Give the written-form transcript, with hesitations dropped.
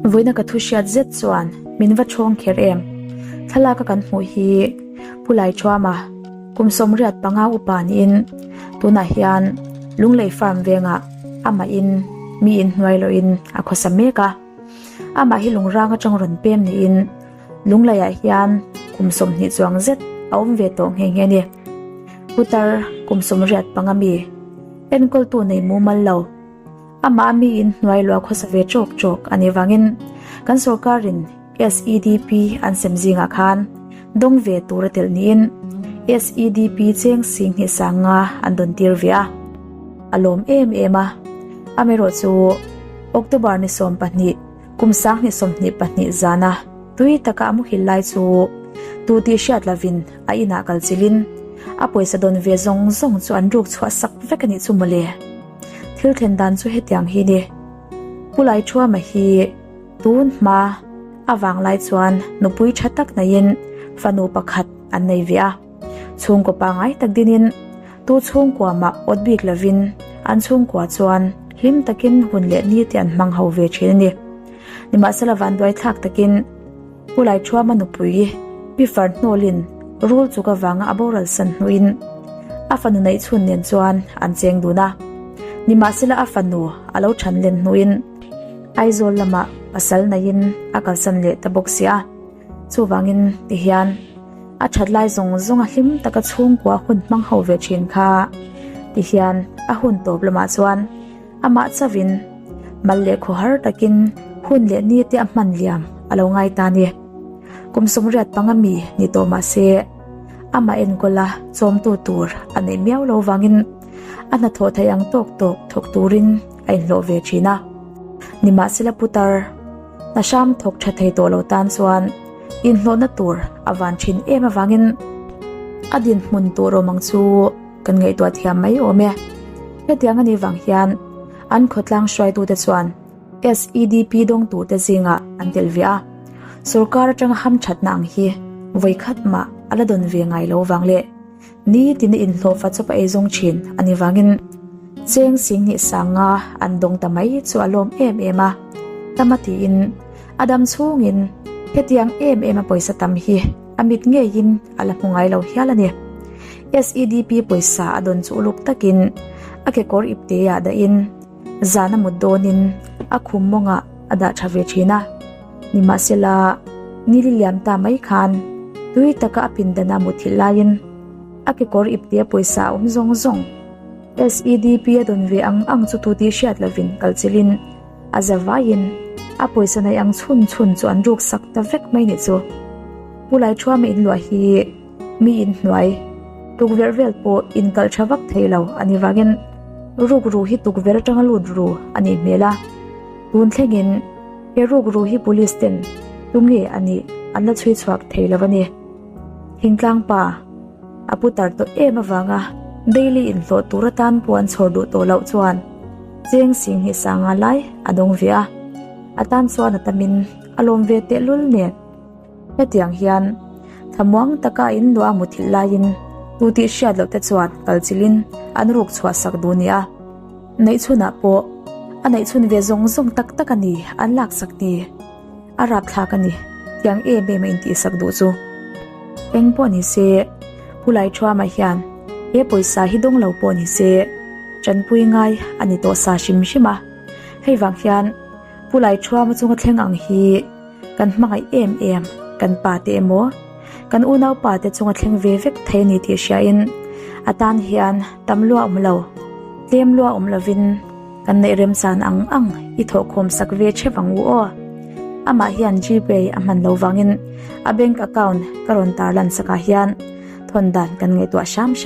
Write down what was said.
Vawiina ka thu hriat zet chuan min va ṭhawng kher em? Thlalak a kan hmuh hi Pu Laiṭhuama kum 85 upa niin tunah hian Lunglei Farm vengah amah in mi inhnuai lohin a khawsa mek a. Amah hi lungrang atang rawn pem niin Lungleiah hian kum 20 chuang zet a awm ve tawh nghe nghe a ni. Putar kum 85 mi enkawltu nei mumal lo. Amah mi in hnuai luah khawsa ve tawk tawk a nih vangin kan sorkarin SEDP an sem zingah khan dawng ve tur a telh niin SEDP cheng sing hnih sang nga an dawn tir ve a. A lawm em em a, amaherawh chu October ni 12 kum 2022 zana tui taka a muhil lai chu tu tih hriat lovin a inah kal chilhin a pawisa dawn ve zawng zawng chu an ruk chhuah sak vek a nih chu mawle. Thil thlen dan chu hetiang hi ni. Pu Laithuama hi tun hma a vanglai chuan nupui tha tak neiin fanu pakhat an nei ve a. Chhungkaw pangngai tak dinin tu chhungkua mah awt bik lovin an chhungkua chuan hlim takin hun leh ni te an hmang ho ve thin a ni. Nimahsela vanduai thlak takin Pu Laithuama nupui Pi Farhnawlin rul chuk avanga a boral san hnuin a fanu neih chhun nen chuan an cheng dun a. Nimahsela a fanu a lo than len hnuin Aizawl lamah pasal neihin a kalsan leh ta bawk si a. Chuvangin tihian a that lai zawng zawng a hlim taka chhungkua hun hmang ho ve thin kha tihian a hun tawp lamah chuan Amah chauhin mal leh khawhar takin hun leh ni te a hman liam a lo ngai ta ni. Kum 85 mi ni tawh mah se amah enkawl a chawmtu tur a neih miau lo vangin a hnathawh theih ang tawk tawk thawk turin a inhlawh ve thin a. Nimahsela putar hna hram thawk tha thei tawh lo tan chuan inhlawhna tur a van thin em avangin a dinhmun tur awm ang chu Kan ngaihtuah thiam mai awm e. Hetiang a nih vang hian an khawtlang hruaitute chuan SEDP dawngtute zingah an tel ve a. Sorkar atanga hamthatna ang hi vawi khat mah a la dawn ve ngai lo vang leh nitin a inhlawhfa chawp a eizawng thin a nih vangin cheng sing hnih sanga an dawng ta mai chu a lawm em em a. Tama tiin a dam chhungin hetiang em em a pawisa tam hi A mit ngeiin a la hmu ngai lo hial a ni. SEDP pawisa a dawn chu uluk takin a kekawr ipteah dahin zan a mut dawnin a khum mawngah a dah tha ve thin a. Nimahsela, ni li liam ta mai khan tui taka a pindana muthilh laiin a kekawr iptea pawisa a awm zawng zawng. SEDP a dawn ve ang ang chu tu tih hriat lovin kalchilhin A zavaiin a pawisa neih ang chhun chhun chu an ruk sak ta vek mai nih chu. Pu Laithuama inluah hi mi inhnuai tukverh vel pawh inkalh tha vak thei lo a ni vangin rukru hi tukverh atanga lut ru a nih hmel a. Tun thlengin he rukru hi police ten tunge a nih an la chhui chhuak thei lo a ni. Thingtlang pa a pu tar tawh em avanga daily inhlawh tur atan pawh an chhawr duh tawh loh chuan cheng sing hnih sanga lai a dawng ve a, a tan chuan a tamin a lawm ve tehlul nen. Hetiang hian thlamuang taka a inluah a muthilh laiin tu tih hriat loh te chuan kalchilhin an ruk chhuah sak duh nia. Neihchhunah pawh a neihchhun ve zawng zawng tak tak a ni an laksak ni. A rapthlak a ni, tiang em em a intihsak duh chu. Eng pawh ni se, Pu Laithuama hian he pawisa hi dawng lo pawh ni se, tanpui ngai a ni tawh sa hrim hrim a. Hei vang hian Pu Laithuama chunga thleng ang hi kan hmangaih em em, kan pa te emaw, kan unaupa te chunga thleng ve vek thei a ni tih hriain a tan hian tam lua awm lo, tlem lua awm lovin, Kan neih remchan ang ang i thawhkhawm sak ve theuh ang u aw. Amah hian Gpay a hman lo vangin a bank account ka rawn tarlan sakah hian thawn dan kan ngaihtuah hram hram.